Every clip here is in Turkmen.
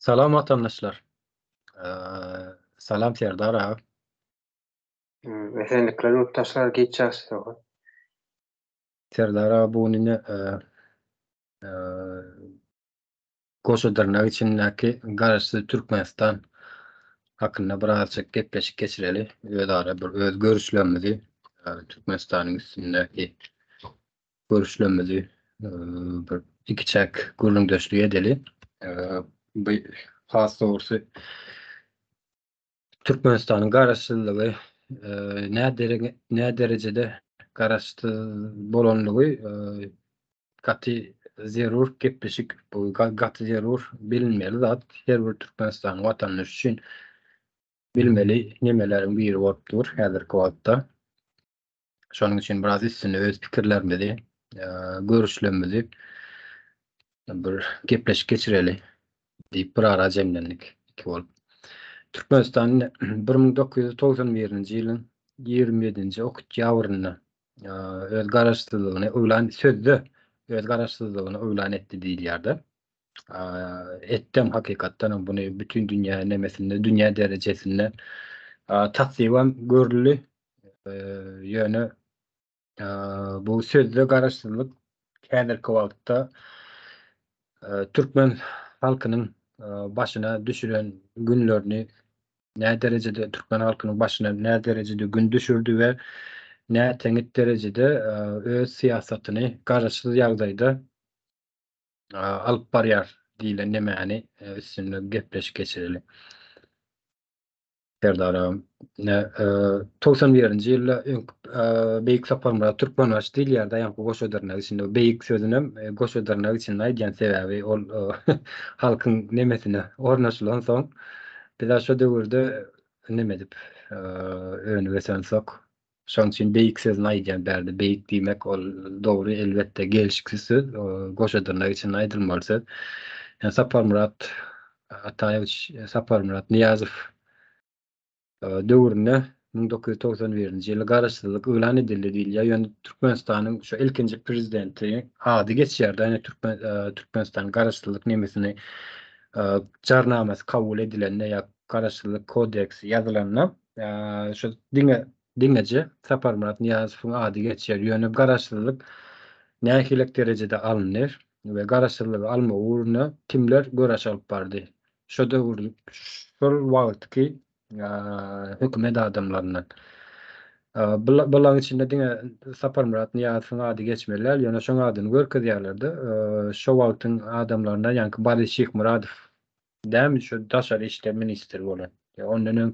Salam watandaşlar. Salam Serdar aga. Esenlikler ýurtdaşlar giç ýagşy Serdar aga bu gün ine goşa dyrnak içindäki Garaşsyz Türkmenistan hakynda birazjyk gepleşik geçireli. Özara bir öz görüşlerimizi Türkmenistanyň üstündäki görüşlerimizi bir ikiçäk gürrüňdeşlik edeli. Bu has dogrusy Türkmenistanyň garaşsyzlygy nä derejede garaşsyz bolanlygy gaty zerur gepleşik, bu gaty zerur bilinmeli zat her bir Türkmenistanyň watandaşy üçin bilmeli nemeleriň biri bolup dur häzirki wagtda. Şonuň üçin biraz üstünde öz pikirlerimizi, görüşlerimizi bir gepleşik geçireli diýip bir ara jemlendik iki bolup. Türkmenistan 1991-nji ýylyň 27-nji oktýabrynda öz garaşsyzlygyny yglan sözde öz garaşsyzlygyny yglan etdi diýilýärdi. Etdem hakykatdan hem buny bütin dünýä nemesinde, dünýä derejesinde tassybam görüldi. Ýöne bu sözde garaşsyzlyk häzirki wagtda türkmen halkynyň başyna düşüren günlerini nä derejede türkmen halkynyň başyna nä derejede gün düşürdi we näteňet derejede öz syýasatyny garaşsyz ýagdaýda alyp barýar diýlen nemäni üstünde gepleşik geçireli. Serdar agam, ine, 91-nji ýylda öňki Beýik Saparmyrat Türkmenbaşy diýilýärdi, ýaňky goşa dyrnak içinde. Beýik sözünem goşa dyrnak içinde aýdýan, sebäbi ol halkyň nemesine ornaşylansoň, biz-ä şo döwürde neme edip, önüp ösensok, Şonuň üçin beýik sözüni aýdýan bärde. Beýik diýmek ol dogry elbetde gelşiksiz söz, goşa dyrnak içinde aýdylmaly söz. Ýa Saparmyrat Ataýewiç Saparmyrat Nyýazow döwründe 1991-nji ýyly garaşsyzlyk yglan edildi diýilýär. Ýöne Türkmenistanyň şu ilkinji prezidenti ady geçýär-de, ýöne Türkmen Türkmenistanyň garaşsyzlyk nemesini jarnamasy kabul edilende ýa garaşsyzlyk kodeksi ýazylanda Şu diňe diňeje Saparmyrat Nyýazowyň ady geçýär. Ýöne garaşsyzlyk nähilek derejede alyndy we garaşsyzlygy almak ugrunda kimler göreş alyp bardy? Şo döwür şol wagtky hökümet adamlaryndan. Bularyň içinde diňe Saparmyrat Nyýazowyň ady geçmeli däl, ýöne şoň adyny görkezýärler-de. Şo wagtyň adamlaryndan ýaňky Boris Şyhmyradow Dämi şu daşary işler ministri bolan. Ýa ondan öň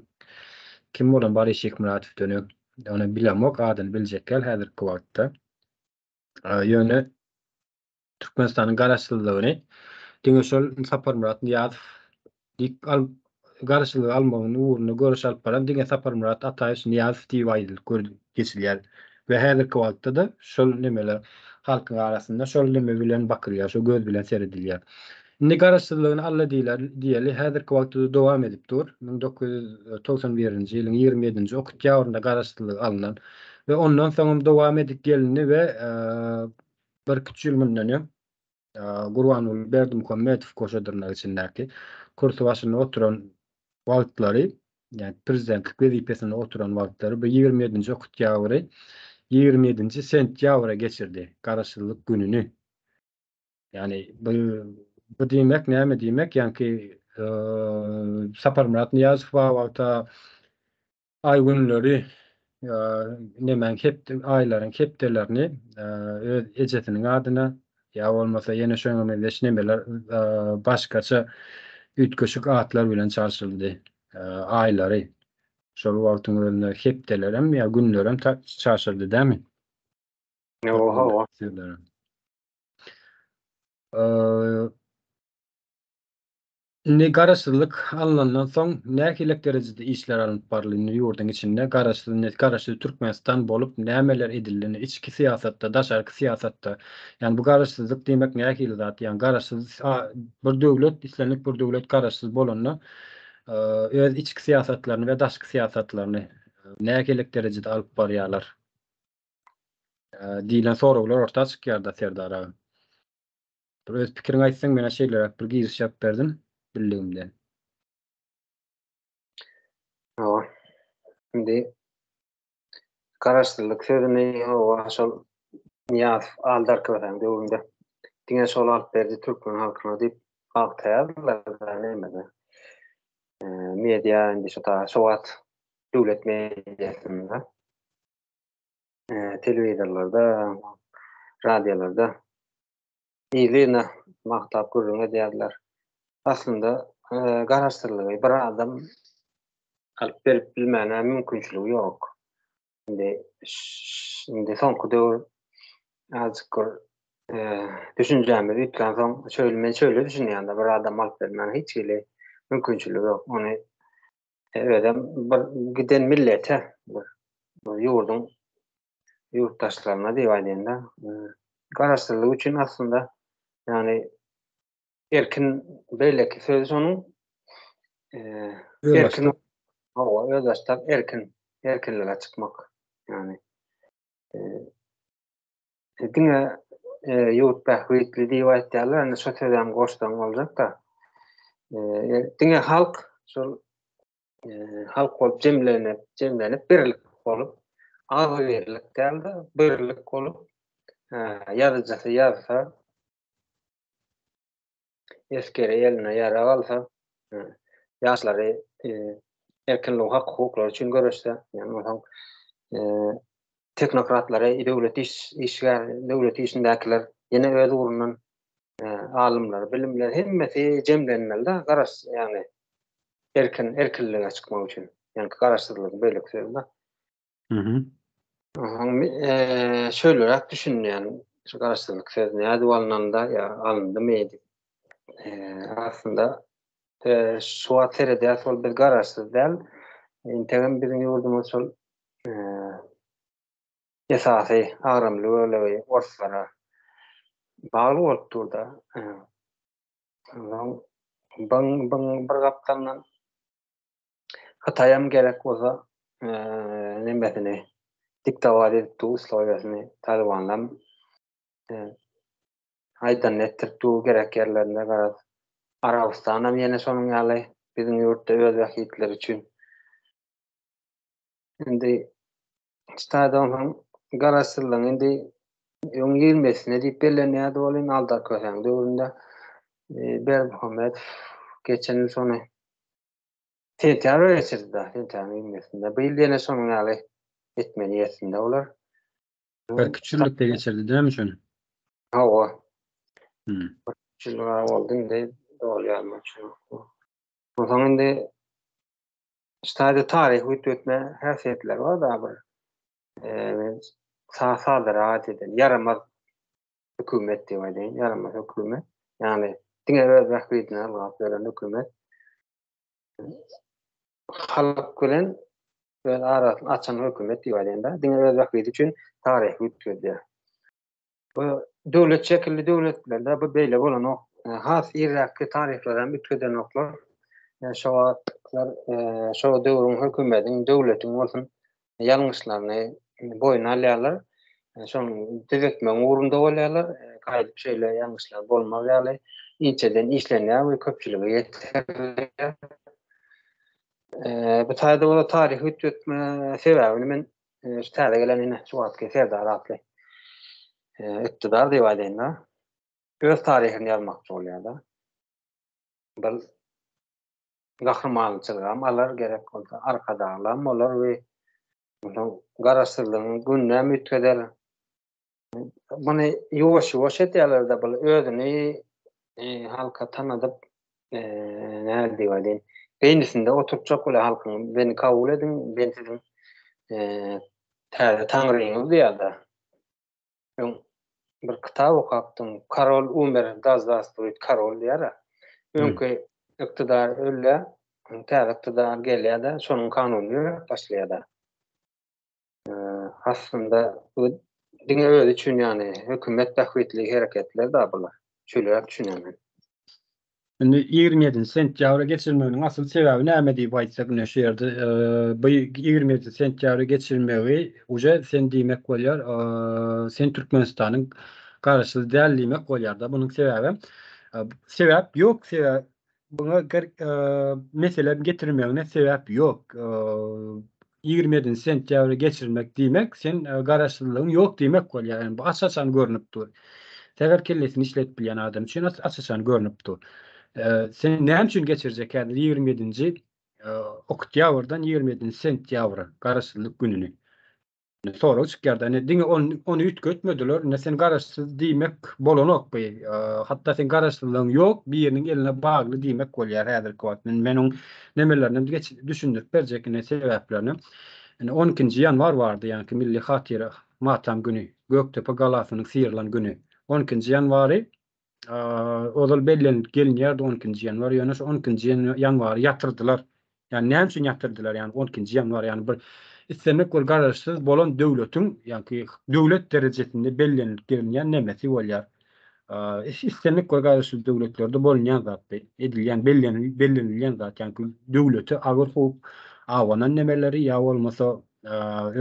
kim bolan Boris Şyhmyratowdan öň. Ony bilemok, adyny biljek däl häzirki wagtda. Ýöne Türkmenistanyň garaşsyzlygyny diňe şol Saparmyrat Nyýazow diýip al garaşsyzlygy almagyň ugrunda göreş alyp baran diňe Saparmyrat Ataýewiç Nyýazow diýip aýdylyp geçilýär. We häzirki wagtda-da şol nemeler halkyň arasynda şol neme bilen bakylýar, şo göz bilen seredilýär. Indi garaşsyzlygyny aldy diýler, diýeli, häzirki wagtda-da dowam edip dur. 1991-nji ýylyň 27-nji oktýabrynda garaşsyzlyk alnan we ondan soňam dowam edip gelindi we birküç ýyl mundan öň Gurbanguly Berdimuhamedow goşa dyrnak içindäki kürsi başynda oturan wagtlary, ýagny prezidentlik wezipesinde oturan wagtlary bu 27-nji oktýabry 27-nji sentýabra geçirdi, garaşsyzlyk gününi. Ýagny bu bu diýmek näme diýmek? Ýaňky Saparmyrat Nyýazow bar wagta aý günleri nemäň hepde aýlaryň hepdelerini öz ejesiniň adyna ýa bolmasa ýene şoňa meňzeş nemeler başgaça üýtgeşik atlar bilen çalşyldy aýlary. Şol wagtyň özünde hepdelerem ýa günlerem çaşyrdy dämi? Hawa. Indi garaşsyzlyk alnandan soň nähilek derejede işler alnyp baryldy indi ýurduň içinde garaşsyz indi garaşsyz Türkmenistan bolup nämeler edildi indi içki syýasatda daşarky syýasatda ýagny bu garaşsyzlyk diýmek nähili zat ýagny garaşsyz bir döwlet islendik bir döwlet garaşsyz bolanda öz içki syýasatlaryny we daşky syýasatlaryny nähilek derejede alyp barýarlar diýlen soraglar orta çykýar-da Serdar aga. Bir öz pikiriňi aýtsaň, men-ä şeýleräk bir giriş ýazyp berdim. bildigimden. Hawa. Indi garaşsyzlyk sözüni hawa şol Nyýazow Aldarkösäň döwründe diňe şol alyp berdi türkmen halkyna diýip agtaýardylar nämede. Media indi şo ta şo wagt döwlet mediasynda telewizorlarda, radiolarda yzly-yzyna magtap gürrüň edýärdiler. Aslynda garaşsyzlygy bir adam alyp berip bilmäne mümkinçiligi ýok. Indi indi soňky döwür azjyk bir düşünjämiz üýtgänsoň şöyle men şöyle düşünýän-de bir adam alyp bermäne hiç hili mümkinçiligi ýok. Ony özem bir giden millete bir ýurduň ýurtdaşlaryna diýip aýdaýyn-da, garaşsyzlyk üçin aslynda ýagny erkin beýleki sözi şonuň erkin hawa özbaşdak erkin erkinlige çykmak ýagny diňe ýurt bähbitli diýip aýtýarlar indi şo sözem goşsaň boljak-da diňe halk şol halk bolup jemlenip, jemlenip birlik bolup, agzybirlik däl-de, birlik bolup, ýazyjysy ýazsa, esgeri eline ýarag alsa, ýaşlary erkinlik hak-hukuklary üçin göreşse, ýagny onsoň teknokratlary, döwlet iş işgär, döwlet işindäkiler ýene öz ugrundan alymlar, bilimler hemmesi jemlenmeli-de, garaş, ýagny erkin, erkinlige çykmak üçin. Ýagny garaşsyzlygyň beýleki sözi-de. Mhm. Şöýleräk düşünýän, şu garaşsyzlyk sözi nädip alnanda ýa alyndymy diýip. Aslynda şu wagt seredýäs ol biz garaşsyz däl. Integem biziň ýurdumyz şol esasy agramly bölegi orslara bagly bolup dur-da. Onsoň byň byň bir gapdalyndan Hytaýam gerek bolsa nemesini diktowat edip dur uslowiýasyny Talybanlam aýdanyny etdirip dur gerek ýerlerinde garaz. Arabystanam ýene şonuň ýaly biziň ýurtda öz bähbitleri üçin. Indi Ştaýda onsoň garaşsyzlygyň indi öň ýigrimesine diýip bellenýärdi welin Aldar Kösäň döwründe Berdimuhamedow geçen ýyl şony sentýabra geçirdi-de, sentýabryň ýigrimesinde. Bu ýyl ýene şonuň ýaly etme niýetinde olar. Bir üç ýyllykda geçirdi dämi şony? Hawa. Bir üç ýyllyk boldy indi doly ýadyma düşenok. Onsoň indi Ştaýda taryhy üýtgetme häsiýetleri bar da bir sadarak eden ýaramaz hökümet diýip aýdaýyn, ýaramaz hökümet. Ýagny diňe öz bähbidine ylgap ýören hökümet. Halk bilen öz arasyny açan hökümet diýip aýdaýyn-da, diňe öz bähbidi üçin taryhy üýtgedýär. Bu döwlet şekilli döwletlerde bu beýle bolanok. Has irräkki taryhlary hem üýtgedenoklar. Şo wagtlar şo döwrüň hökümediň, döwletiň bolsun ýalňyşlaryny boýun alýarlar. Şony düzetmegiň ugrunda bolýarlar. Gaýdyp şeýle ýalňyşlar bolmaz ýaly inçeden işlenýär we köpçülige ýetirilýär. Bu taýda bolsa taryhy üýtgetme sebäbini men Şu täze gelen ine şu wagtky Serdar atly iktidar diýip aýdaýyn-da. Öz taryhyny ýazmakçy bolýar-da. Bir gahrymançylygam alar gerek bolsa, arkadaglam bolar we onsoň garaşsyzlygyň gününem üýtgeder. Muny ýuwaş-ýuwaş edýärler-de, bul özüni halka tanadyp, näme diýip aýdaýyn, beýnisinde oturtjak bolýar halkyň, meni kabul ediň, men siziň täze taňryňyz diýýär-de. Öň bir kitap okapdym, Karol umer, da zdrastwuýt karol diýýär-de. Öňki iktidar ölýär, täze iktidar gelýär-de, şonuň kanunyny ýöredip başlaýar-da. Aslynda bu diňe özi üçin ýagny hökümet bähbitli hereketler da bular. Şeýleräk düşünýän men. Indi 27 sentýabra geçirilmeginiň asyl sebäbi näme diýip aýtsak ine şu ýerde bu 27 sentýabra geçirilmegi uje sen diýmek bolýar sen Türkmenistanyň garaşsyz däl diýmek bolýar-da bunuň sebäbi sebäp ýok sebäp. Buňa mesele getirmegine sebäp ýok. 27 sentýabra geçirmek diýmek, sen garaşsyzlygyň ýok diýmek bolýar. Ýani bu aç-açan görnüp dur. Säher kellesini işledip bilýän adam üçin aç-açan görnüp dur. Sen näme üçin geçirjek häzir 27-nji oktýabrdan 27-nji sentýabra garaşsyzlyk gününi? Sorag çykýar-da, ine diňe ony ony üýtgetmediler, ine sen garaşsyz diýmek bolanok bu. Hatda sen garaşsyzlygyň ýok, biriniň eline bagly diýmek bolýar häzirki wagt. Men men oň nemelerini geç düşündirip berjek ine sebäplerini. Ine 12-nji ýanwar bardy, ýaňky milli hatyra matam güni, Gökdepe galasynyň syrylan güni. 12-nji ýanwary ozal bellenilip gelinýärdi 12-nji ýanwar, ýöne şu 12-nji ýanwary ýatyrdylar. Ýani näme üçin ýatyrdylar? Ýani 12-nji ýanwar, ýani bir islendik bir garaşsyz bolan döwletiň, ýa-ki döwlet derejesinde bellenilip gelinýän nemesi bolýar. Islendik bir garaşsyz döwletlerde bolunýan zat bu. Edilýän, bellenilýän zat, ýani döwlete agyr howp abanan nemeleri ýa bolmasa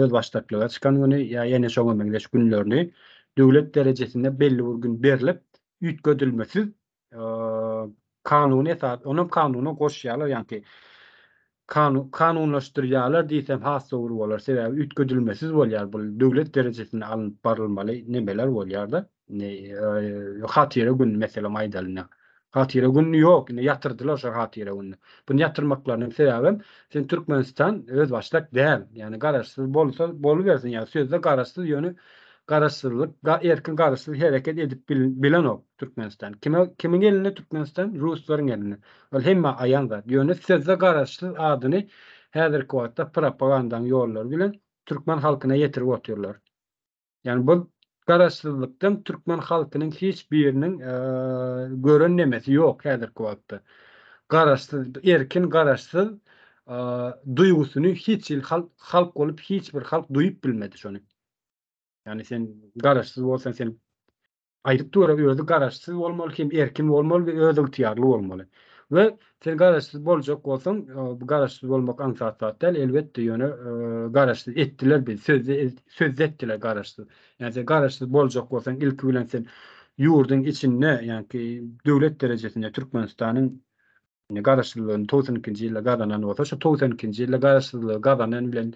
özbaşdaklyga çykan güni ýa ýene şoňa meňzeş günlerini döwlet derejesinde belli bir gün berlip, üýtgedilmesiz kanuny esas, onam kanuna goşýarlar, ýaňky kanunlaşdyrýarlar diýsem has dogry bolar. Sebäbi üýtgedilmesiz bolýar bu döwlet derejesinde alnyp barylmaly nemeler bolýar-da. Hatyra güni meselem aýdalyna. Hatyra gününi ýok, indi ýatyrdylar şo hatyra gününi. Buny ýatyrmaklarynyň sebäbem sen Türkmenistan özbaşdak däl. Ýagny garaşsyz bolsa bolubersin ýa sözde garaşsyz ýöne garaşsyzlyk erkin garaşsyz hereket edip bilenok Türkmenistan. Kime kimiň elinde Türkmenistan? Ruslaryň elinde. Ol hemmä aýan zat. Ýöne sözde garaşsyz adyny häzirki wagtda propagandaň ýollary bilen türkmen halkyna ýetirip otyrlar. Ýagny bu garaşsyzlykdan türkmen halkynyň hiç biriniň gören nemesi ýok häzirki wagtda. Garaşsyz, erkin garaşsyz duýgusyny hiç hili halk halk bolup hiç bir halk duýup bilmedi şony. Ýagny sen garaşsyz bolsaň sen Aýdyp dur, özi garaşsyz bolmaly hem erkin bolmaly we özygtyýarly bolmaly. We sen garaşsyz boljak bolsaň, bu garaşsyz bolmak aňsat zat däl, elbetde, ýöne garaşsyz etdiler bizi, sözde sözde etdiler garaşsyz. Ýagny sen garaşsyz boljak bolsaň, ilki bilen sen ýurduň içinde, ýagny döwlet derejesinde Türkmenistanyň Indi garaşsyzlygyny 92-nji ýylda gazanan bolsa, şu 92-nji ýylda garaşsyzlygy gazanan bilen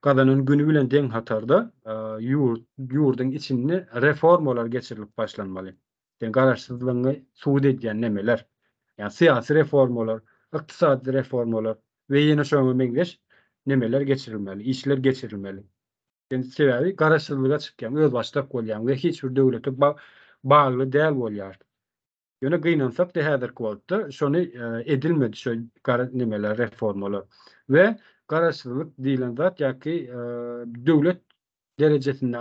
gazanan güni bilen deň hatarda ýurt ýurduň içinde reformalar geçirilip başlanmaly. Sen garaşsyzlygyňy subut edýän nemeler? Ýagny syýasy reformalar, ykdysady reformalar we ýene şoňa meňzeş nemeler geçirilmeli, işler geçirilmeli. Sen sebäbi garaşsyzlyga çykýaň, özbaşdak bolýaň we hiç bir döwlete bagly däl bolýar. Ýöne gynansak-da häzirki wagtda şony edilmedi şo gara nemeler reformalar. We garaşsyzlyk diýlen zat ýa-ki döwlet derejesinde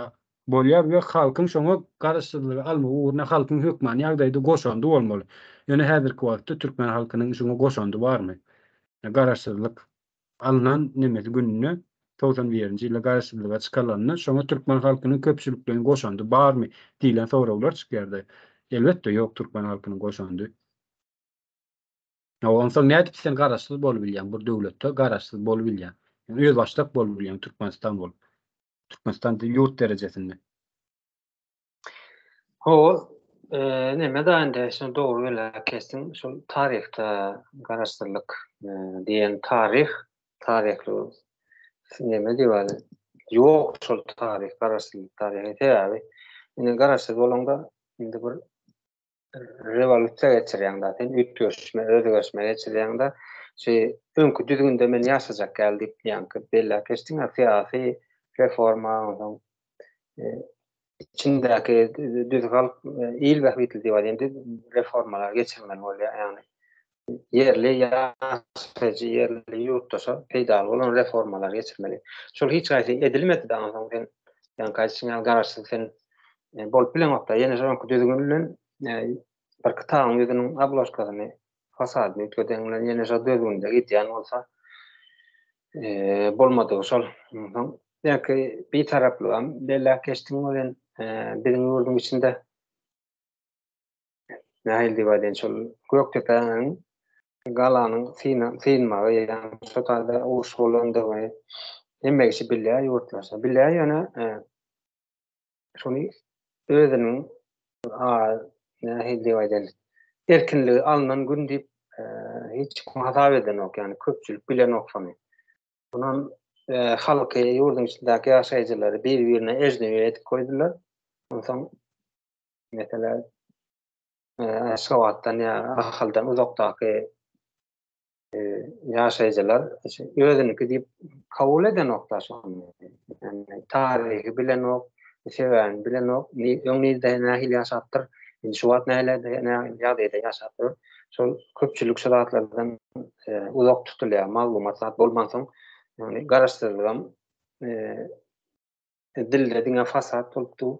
bolýar we halkyň şoňa garaşsyzlygy almak ugrunda halkyň hökmany ýagdaýda goşandy bolmaly. Ýöne häzirki wagtda türkmen halkynyň şuňa goşandy barmy? Garaşsyzlyk alnan nemesi gününe 91-nji ýylda garaşsyzlyga çykarylanda şoňa türkmen halkynyň köpçülikleýin goşandy barmy diýlen soraglar çykýardy. Elbetde ýok türkmen halkynyň goşandy. Hawa onsoň nädip sen garaşsyz bolubilýäň bir döwletde garaşsyz bolubilýäň. Özbaşdak bolubilýäň Türkmenistan bolup. Türkmenistan ýurt derejesinde. Hawa, neme da indi şuny dogry belläp geçdiň. Şol taryhda garaşsyzlyk diýen taryh, taryhly neme diýip ady? Ýok şol taryh, garaşsyzlyk taryhy. Sebäbi indi garaşsyz bolaňda indi bir rewolýusiýa geçirýäň-de, sen üýtgeşme, özgerişme geçirýäň-de, şu öňki düzgünde men ýaşajak ýaly diýip, ýaňky belläp geçdiň-ä, syýasy reforma, onsoň içindäki düz halk il bähbitli diýip aýdýan düz reformalar geçirmeli bolýar, ýagny ýerli ýaşaýjy, ýerli ýurtdaşa peýdaly bolan reformalar geçirmeli. Şol hiç haýsy edilmedi-de, onsoň sen ýaňky aýdyşyň ýaly garaşsyz sen bolup bileňok-da. Ýene şoňky düzgün bilen bir kitabyň ýüzüniň obložkasyny, fasadyny üýtgedeň bilen ýene şo düzgünde gidýän bolsa, bolmadygy şol. Onsoň ýaňky bitaraplygam belläp geçdiň welin, biziň ýurduň içinde nähili diýip aýdaýyn, şol Gökdepäniň galanyň synmagy, ýagny şo taýda uruş bolandygy hemme kişi bilýär ýurtlaşda. Bilýär ýöne şony özüniň nähili diýip aýdaýyn, erkinligi alnan gün diýip. Hiç kim hasap edenok, ýagny köpçülik bilenok şony. Munam halky, ýurduň içindäki ýaşaýjylary bir-birine ejnebi edip goýdular. Onsoň meselem Aşgabatdan ýa Ahaldan uzakdaky ýaşaýjylar özüniňki diýip kabul edenoklar şony. Ýagny taryhy bilenok, sebäbini bilenok, öň nirde nähili ýaşapdyr, indi şu wagt nähili ýagdaýda ýaşapdyr. Şol köpçülik şu zatlardan uzak tutulýar, maglumat zat bolmansoň, ýagny garaşsyzlygam dilde diňe fasad bolup dur.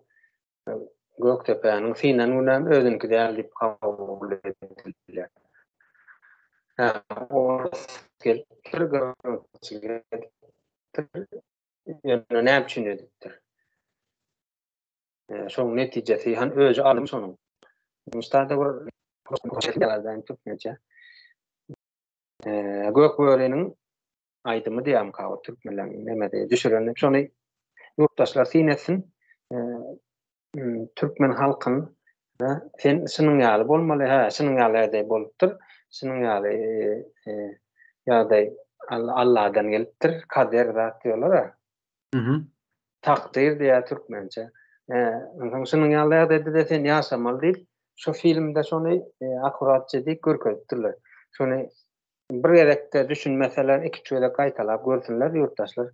Gökdepäniň synan günäm özüniňki däl diýip kabul edilýär. Hä, orus gelipdir, gyrgynçylyk edipdir. Ýöne näme üçin edipdir? Şoň netijesi han özi alym şonuň. Mustafa bir türkmençe. Gökböriniň aýdymy diýýärmika o türkmenleriň nemede düşüren şony ýurtdaşlar syn etsin. Türkmen halkyn sen şunuň ýaly bolmaly, hä, şunuň ýaly ýagdaý bolupdyr, şunuň ýaly ýagdaý Alladan gelipdir, kader zat diýýärler. Mhm. Takdyr diýýär türkmençe. Onsoň şunuň ýaly ýagdaýda-da sen ýaşamaly diýip, şu filmde şony akkuratça diýip görkezipdirler. Şony bir gezekde düşünmeseler, iki-üç gezek gaýtalap görsünler ýurtdaşlar.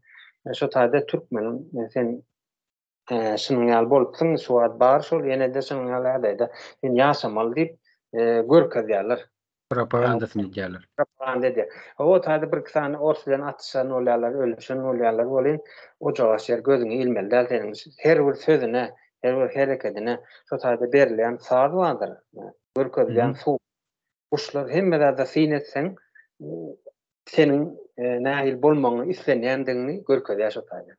Şu taýda türkmeniň sen şunuň ýaly bolupsyň, şu wagt bar şol, ýene-de şunuň ýaly ýagdaýda sen ýaşamaly diýip görkezýärler. Propagandasyny edýärler. Propaganda edýär. O taýda bir iki sany ors bilen atyşan bolýarlar, ölüşen bolýarlar welin, ojaga şer gözüňi ilmeli däl seniň. Her bir sözüne, her bir herekedine şo taýda berilýän saz bardyr, görkezilýän suw, guşlar hemme zada syn etseň, seniň nähili bolmagyňy islenýändigiňi görkezýär şo taýda.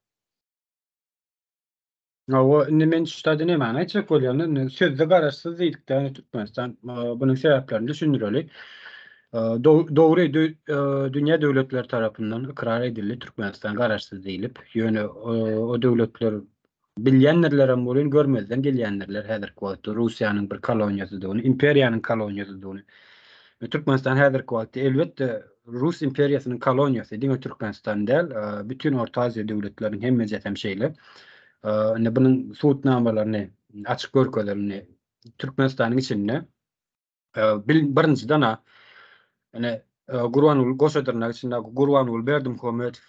Hawa, indi men şu taýda nämäni aýtjak bolýan, indi sözde garaşsyz diýdik-de, indi Türkmenistan bunuň sebäplerini düşündireli. Dogry, dünýä döwletleri tarapyndan ykrar edildi Türkmenistan garaşsyz diýlip, ýöne o döwletler bilýändirlerem welin görmezden gelýändirler häzirki wagtda Russiýanyň bir koloniýasydygyny, imperiýanyň koloniýasydygyny. Türkmenistan häzirki wagtda elbetde Rus imperiýasynyň koloniýasy, diňe Türkmenistan däl, bütin Orta Aziýa döwletleriniň hemmejesem şeýle. Indi bunuň subutnamalaryny açyk görkezelim. Indi Türkmenistanyň içinde birinjiden-ä ine Gurbanguly goşa dyrnak içinde Gurbanguly Berdimuhamedow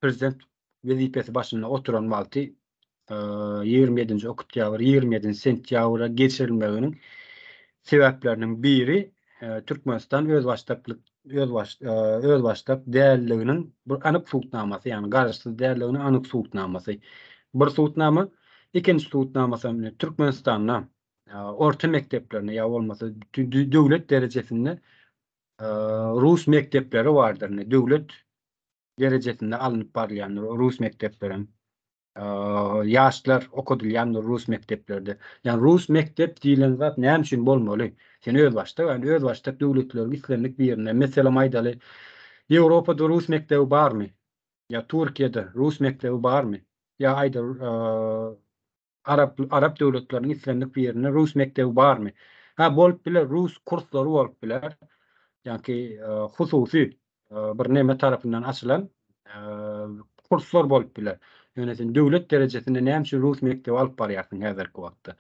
prezident wezipesi başynda oturan wagty 27-nji oktýabr, 27-nji sentýabra geçirilmeginiň sebäpleriniň biri Türkmenistan özbaşdaklyk özbaş özbaşdak dälliginiň bir anyk subutnamasy, ýagny garaşsyz dälliginiň anyk subutnamasy. Bir subutnama, ikinji subutnamasy hem Türkmenistanda orta mekdeplerinde ýa bolmasa döwlet derejesinde rus mekdepleri bardyr. Döwlet derejesinde alnyp barylýandyr rus mekdeplerem. Ýaşlar okadylýandyr rus mekdeplerde. Ýagny rus mekdep diýlen zat näme üçin bolmaly? Sen özbaşdak, ýagny özbaşdak döwletleriň islendik birinde, meselem aýdaly, Ýewropada rus mekdebi barmy? Ýa Türkiýede rus mekdebi barmy? Ýa aýdaly, Arap arap döwletleriniň islendik birinde rus mekdebi barmy? Ha bolup biler, rus kurslary bolup biler. Ýa-ki hususy bir neme tarapyndan açylan kurslar bolup biler. Ýöne sen döwlet derejesinde näme üçin rus mekdebi alyp barýarsyň häzirki wagtda?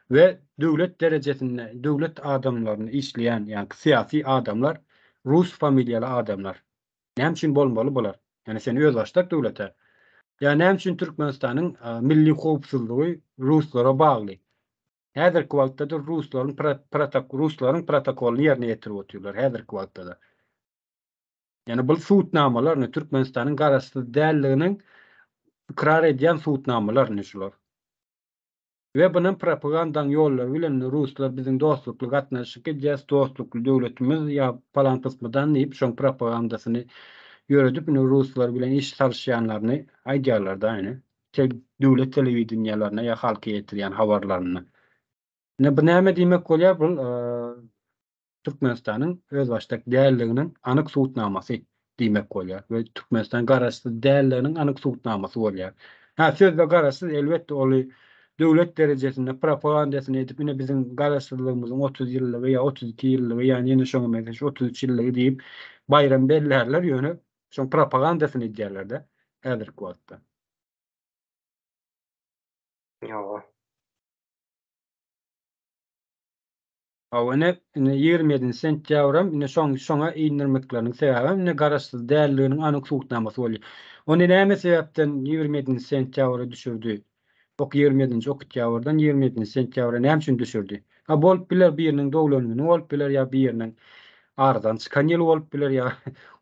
We döwlet derejesinde döwlet adamlaryny işleýän, ýa-ki syýasy adamlar rus familiýaly adamlar. Näme üçin bolmaly bular? Ýani sen özbaşdak döwlete. Ýa näme üçin Türkmenistanyň milli howpsuzlygy ruslara bagly? Häzirki wagtda-da ruslaryň protok ruslaryň protokolyny ýerine ýetirip otyrlar häzirki wagtda-da. Ýani bul subutnamalar indi Türkmenistanyň garaşsyz däldiginiň ykrar edýän subutnamalar indi şular. We bunam propagandaň ýollary bilen ruslar biziň dostlukly gatnaşyk edýäs, dostlukly döwletimiz ýa palan pysmydan diýip şoň propagandasyny ýöredip indi ruslar bilen iş salyşýanlaryny aýdýarlarda ine döwlet telewideniýalarynda ýa halka ýetirýän habarlarynda. Ine bu näme diýmek bolýar bul Türkmenistanyň özbaşdak däldiginiň anyk subutnamasy diýmek bolýar we Türkmenistan garaşsyz däldiginiň anyk subutnamasy bolýar. Hä, sözde garaşsyz, elbetde, oly döwlet derejesinde propagandasyny edip ine biziň garaşsyzlygymyzyň 30 ýyllygy ýa 32 ýyllygy ýa ýene şoňa meňzeş 33 ýyllygy diýip baýram bellärler ýöne şoň propagandasyny edýärler-de häzirki wagtda. Ýoga. Hawa ine, ine 27-nji sentýabram ine şoň şoňa indirmekleriniň sebäbem ine garaşsyz däldiginiň anyk subutnamasy bolýar. Ony näme sebäpden 27-nji sentýabra düşürdi? Ok 27-nji oktýabrdan 27-nji sentýabra näme üçin düşürdi? Ha bolup biler biriniň doglan güni bolup biler ýa biriniň aradan çykan ýyly bolup biler ýa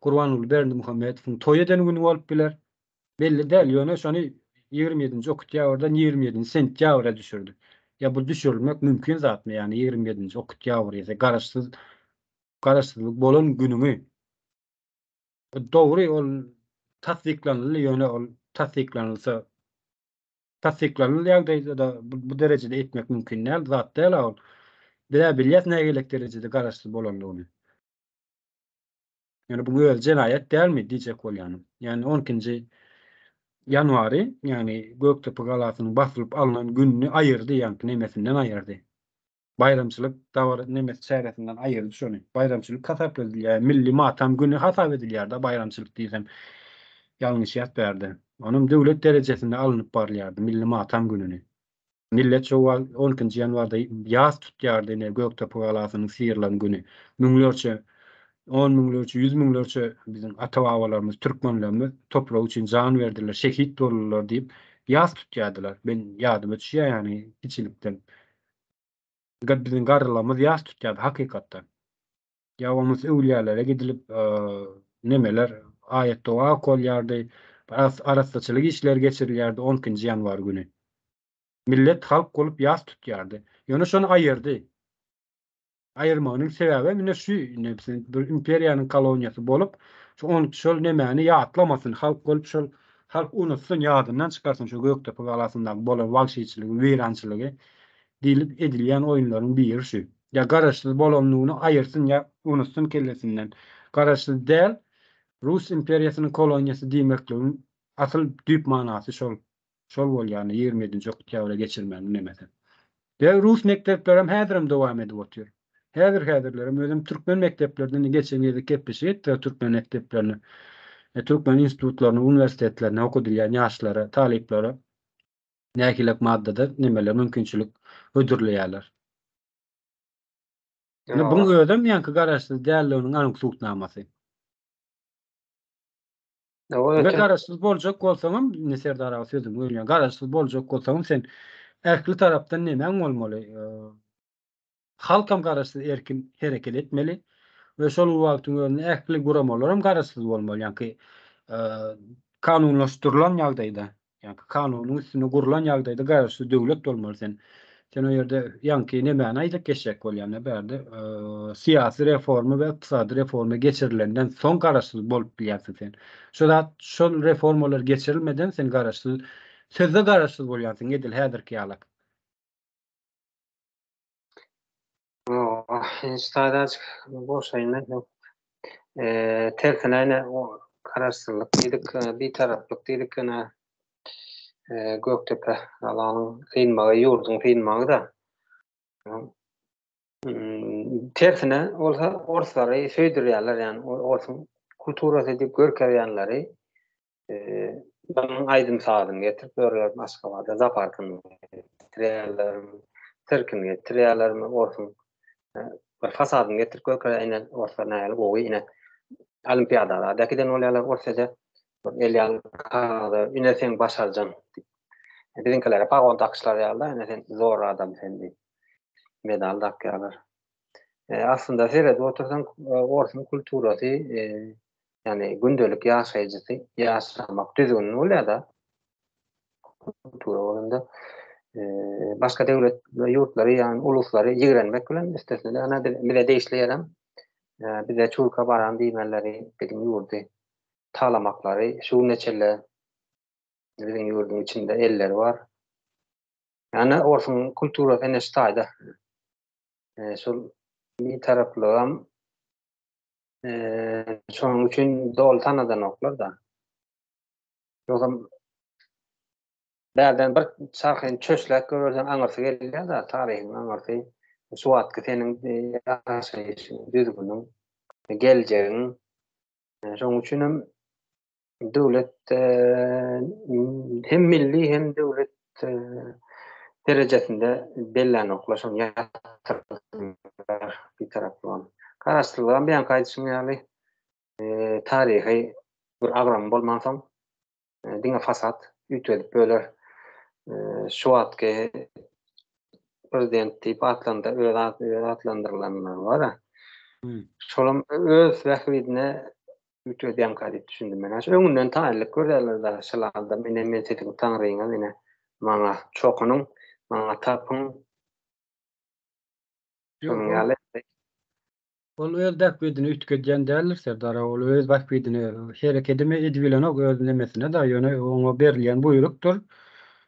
Gurbanguly Berdimuhamedowyň toý eden güni bolup biler. Belli däl, ýöne şony 27-nji oktýabrdan 27-nji sentýabra düşürdi. Ýa bu düşürilmek mümkin zatmy, ýagny 27-nji oktýabr ýa-da garaşsyz garaşsyzlyk bolan günüňi. Dogry, ol tassyklanyldy, ýöne ol tassyklanylsa tassyklanyl ýagdaýda-da bu derejede etmek mümkin däl zat däl-ä ol. Biz-ä bilýäs nägilek derejede garaşsyz bolandygyny. Ýöne bu özi jenaýat dälmi diýjek bolýanym. Ýagny 12-nji ýanwary, ýagny Gökdepe galasynyň basylyp alnan gününi aýyrdy, ýaňky nemesinden aýyrdy. Baýramçylyk dabara nemesi çäresinden aýyrdy şony. Baýramçylyk hasap edilýär, milli matam güni hasap edilýär-de baýramçylyk diýsem ýalňyşýas bärde. Onam döwlet derejesinde alnyp barylýardy milli matam gününi. Millet şo wagt on ikinji ýanwarda ýas tutýardy ine Gökdepe galasynyň syrylan güni. Müňlerçe, on müňlerçe, ýüz müňlerçe biziň ata-babalarymyz, türkmenlerimiz toprak üçin jan berdiler, şehit boldular diýip ýas tutýardylar. Men ýadyma düşýär ýagny kiçilikden. Biziň garrylarymyz ýas tutýardy hakykatdan. Ýa bolmasa öwlüýälere gidilip nemeler aýat-doga okalýardy, arassaçylyk işleri geçirilýärdi on ikinji ýanwar güni. Millet halk bolup ýas tutýardy. Ýöne şony aýyrdy. Aýyrmagynyň sebäbem ine şu, ine bir imperiýanyň koloniýasy bolup, şu on şol nemäni ýatlamasyn, halk bolup şol halk unutsyn, ýadyndan çykarsyn şu Gökdepe galasyndaky bolan wagşyçylygy, weýrançylygy diýlip edilýän oýunlaryň biri şu. Ýa garaşsyz bolanlygyny aýyrsyn ýa unutsyn kellesinden. Garaşsyz däl, Rus imperiýasynyň koloniýasy diýmekligiň asyl düýp manasy şol. Şol bolýar indi 27-nji oktýabra geçirmegiň nemesi. We rus mekdeplerem häzirem dowam edip otyr. Häzir-häzirlerem özem türkmen mekdeplerinde indi geçen gezek gepleşik etdik türkmen mekdeplerine, türkmen institutlaryna, uniwersitetlerine okadylýan ýaşlara, talyplara nähilek maddada nemeler mümkinçilik hödürleýärler. Indi buň özem ýaňky garaşsyz dälliginiň anyk subutnamasy. We garaşsyz boljak bolsaňam, indi Serdar aga sözüňi bölýän, garaşsyz boljak bolsaňam sen ähli tarapdan nemäň bolmaly? Halkam garaşsyz erkin hereket etmeli we şol bir wagtyň özünde ähli guramalaram garaşsyz bolmaly, ýaňky kanunlaşdyrylan ýagdaýda, ýaňky kanunyň üstünde gurlan ýagdaýda garaşsyz döwlet bolmaly sen. Sen o ýerde ýaňky nemäni aýdyp geçjek bolýan-da bärde, syýasy reforma we ykdysady reforma geçirilenden soň garaşsyz bolup bilýärsiň sen. Şo zat, şol reformalar geçirilmeden sen garaşsyz, sözde garaşsyz bolýarsyň edil häzirki ýalak. Hiç taýdaçyk boşaýyn men. Eee, tersine ine garaşsyzlyk diýdik, bitaraplyk diýdik ine. Eee, Gökdepe galanyň synmagy, ýurduň synmagy-da. Hmm, tersine bolsa orslary söýdürýärler, ýagny orsuň kulturasy diýip görkezýänleri Bunuň aýdym-sazyny getirip ýörler Aşgabada, zooparkyny getirýärlermi, sirkini getirýärlermi, orsuň bir fasadyny getirip görkezýär, ine, orslar nähili gowy, ine, olimpiadalara äkiden bolýarlar Orsýede, bir el ýaly kagyza, ine, seň başarjaň diýip. Biziňkilere pagon dakyşlary ýaly-da, ine, sen zor adam sen diýip, medal dakýarlar. Aslynda seredip otursaň, orsuň kulturasy Ýagny gündelik ýaşaýjysy ýaşamak düzgüni bolýar-da. Kultura bolanda başga döwlet ýurtlary, ýagny uluslary ýigrenmek bilen üstesine-de ana bize degişli ýerem bize çurka baran diýmeleri, biziň ýurdy talamaklary şu güne çenli biziň ýurduň içinde elleri bar. Ýagny orsuň kulturasy ene şu taýda. Şol bitaraplygam Şonuň üçin doly tanadanoklar-da. Ýogsam. Bärden bir çarhyny çöşläp goýberseň aňyrsy gelýär-de, taryhyň aňyrsy. Şu wagtky seniň ýaşaýşyň, düzgüniň, geljegiň. Şonuň üçin hem döwlet hem milli hem döwlet derejesinde bellänoklar şony ýatyrdylar bitaraplygyny. Garaşsyzlygam beýanky aýdyşyň ýaly taryhy bir agramy bolmansoň diňe fasad üýtgedip böler. Şu wagtky prezident diýip atlandy, öz öz atlandyrylanlar bar. Hmm. Şolam öz bähbidine üýtgedýänka diýip düşündim men. Şu öňünden taýynlyk görýärler da, şol adam ine men siziň taňryňyz ine maňa çokunyň, maňa tapyň. Şonuň ýaly Ol öz bähbidini üýtgedýän däldir Serdar aga, ol öz bähbidini herekedem edibilenok öz nemesine-de, ýöne oňa berilýän buýrukdyr,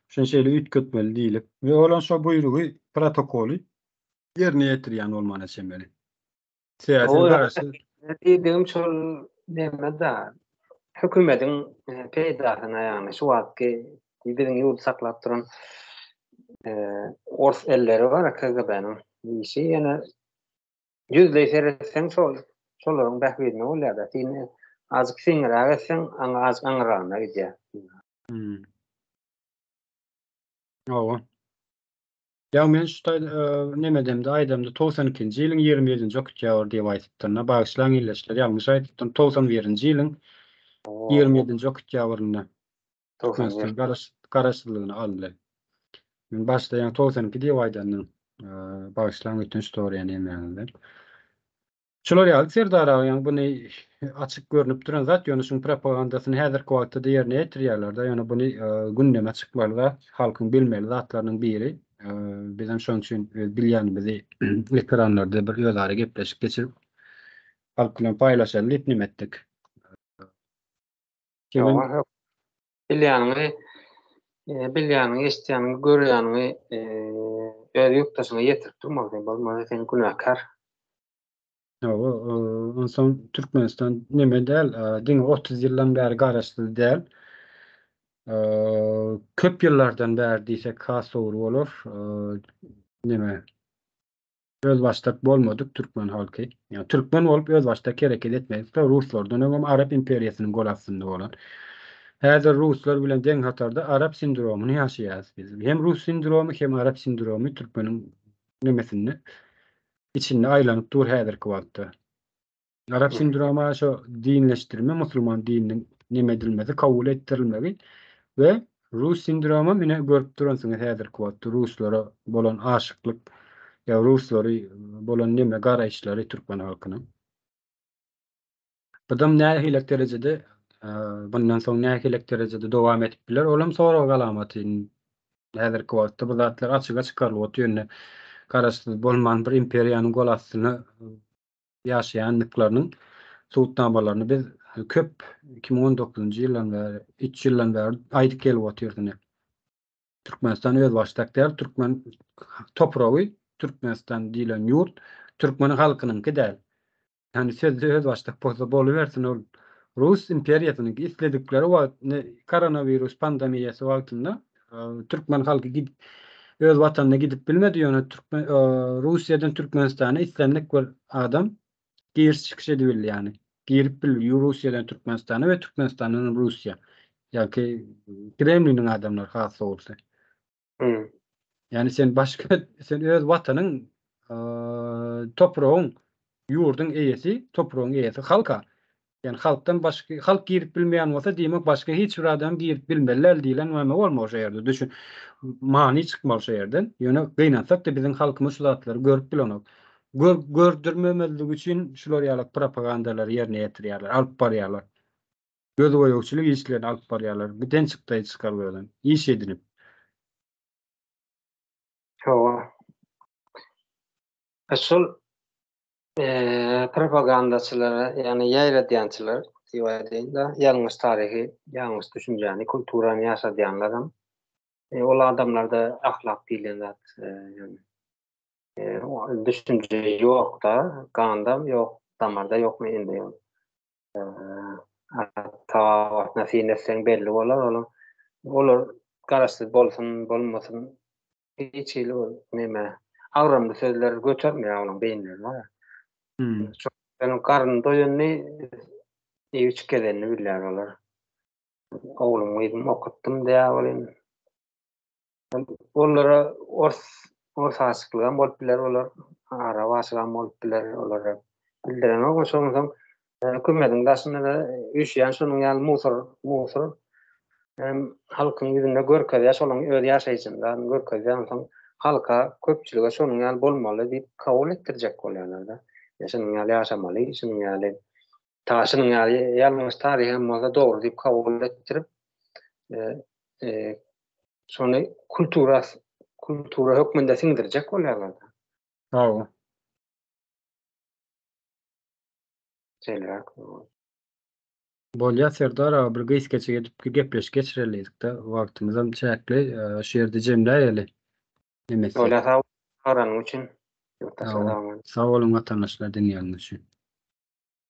şuny şeýle üýtgetmeli diýlip we olam şo buýrugy, protokoly ýerine ýetirýän bolmana çemeli. Sebäbi garaşsyz. Diýdigim şol neme-de, hökümediň peýdasyna ýagny şu wagtky biziň ýurdy saklap duran ors elleri bar KGB-niň işi ýene Ýüzleý seretseň şol şolaryň bähbidine bolýar-da. Sen azajyk siňňiräk etseň, aňa azajyk aňyrragyna gidýär. Hmm. Hawa. Ýa men şu taý nemedemde aýdamda 92-nji ýylyň 27-nji oktýabr diýip aýdypdyryn. Bagyşlaň ildeşler, ýalňyş aýdypdyryn. 91-nji ýylyň 27-nji oktýabrynda Türkmenistan garaş garaşsyzlygyny aldy. Men başda ýaňy 92 diýip aýdandym. Bagyşlaň ötünç soraýan hemmäňizden. Şular ýaly Serdar aga ýaňy buny açyk görnüp duran zat, ýöne şuň propagandasyny häzirki wagtda-da ýerine ýetirýärler-de, ýöne buny gündeme çykmaly zat, halkyň bilmeli zatlarynyň biri. Bizem şonuň üçin öz bilýänimizi ekranlarda bir özara gepleşik geçirip, halk bilen paýlaşaly diýip neme etdik. Ýoga, bilýäniňi, bilýäniňi, eşitýäniňi, görýäniňi öz ýurtdaşyňa ýetirip durmaly sen, bolmasa sen günäkär. Hawa, onsoň Türkmenistan neme däl, diňe 30 ýyldan bäri garaşsyz däl. Köp ýyllardan bäri diýsek has dogry bolar. Neme Özbaşdak bolmadyk türkmen halky. Ýagny türkmen bolup özbaşdak hereket etmedik-de ruslardan öňem arap imperiýasynyň gol astynda bolan. Häzir ruslar bilen deň hatarda arap sindromyny ýaşaýarys biz. Hem rus sindromy hem arap sindromy türkmeniň nemesinde içinde aýlanyp dur häzirki wagtda. Arap sindroma şo dinleşdirme, musulman dininiň neme edilmesi, kabul etdirilmegi we rus sindroma mine görüp duransyňyz häzirki wagtda ruslara bolan aşyklyk ýa ruslary bolan neme garaýyşlary türkmen halkynyň. Budam nähilek derejede bundan soň nähilek derejede dowam edip biler, olam sorag alamaty. Häzirki wagtda bu zatlar açyga çykarylyp otyr indi. Garaşsyz bolman bir imperiýanyň gol astyna ýaşaýandyklarynyň subutnamalaryny biz köp 2019-njy ýyldan bäri, üç ýyldan bäri aýdyp gelip otyrys ine. Türkmenistan özbaşdak däl, türkmen topragy, Türkmenistan diýlen ýurt türkmen halkynyňky däl. Ýani sözde özbaşdak bolsa bolubersin ol Rus imperiýasynyňky isledikleri wagt ne koronawirus pandemiýasy wagtynda Türkmen halky gidip öz watanyna gidip bilmedi, ýöne türkmen Russiýadan Türkmenistana islendik bir adam giriş çykyş edibildi ýagny. Girip bildi Russiýadan Türkmenistana we Türkmenistandan hem Russiýa. Ýa-ki Kremliniň adamlary has dogrusy. Hmm. Ýagny sen başga sen öz watanyň topragyň ýurduň eýesi, topragyň eýesi halka. Ýagny halkdan başga halk girip bilmeýän bolsa, diýmek başga hiç bir adam girip bilmeli däl diýlen näme bolmaly şo ýerde. Düşün many çykmaly şo ýerden. Ýöne gynansak-da biziň halkymyz şu zatlary görüp bilenok. Gör gördürmemezlik üçin şular ýaly propagandalary ýerine ýetirýärler, alyp barýarlar. Gözboýagçylyk işlerini alyp barýarlar. Giden çykdaýy çykaryp özem. Iş edinip. Hawa. Şol propagandaçylara, ýagny ýaýradýançylar diýip aýdaýyn-da, ýalňyş taryhy, ýalňyş düşünjäni, kulturany ýaşadýanlaram ol adamlarda ahlak diýlen zat ýagny düşünje ýok-da, gandam ýok, damarda ýokmy indi ýok. Ata-babasyna syn etseň belli bolar olar. Olar. garaşsyz bolsun, bolmasyn hiç hili ol neme agramly sözler götermeýär olaň beýinleri bar. Hmm. Şonuň garny doýanyny iýip içip gezenini bilýär olar. Oglum gyzym okutdym diýýär welin olara ors ors aşyklygam bolup biler olar arap aşygam bolup biler olara bildirenok şondan soň Hökümetiň daşynda-da üýşýän şonuň ýaly musor, musor hem halkyň ýüzünde görkezýär, şolaň öz ýaşaýjyny zadyny görkezýär, onsoň halka, köpçülige şonuň ýaly bolmaly diýip kabul etdirjek bolýarlar-da. Ýa şunuň ýaly ýaşamaly, şunuň ýaly ta şunuň ýaly ýalňyş taryh hem bolsa dogry diýip kabul etdirip, e, şony kultura kultura hökmünde siňdirjek bolýarlar-da. Hawa. Şeýleräk. Bolýa Serdar aga bir gysgaça edip gepleşik geçirelidik-de wagtymyzam çäkli şu ýerde jemläýeli. Bolýa sag bol aranyň üçin. Sag boluň watandaşlar diňleýäniňiz üçin.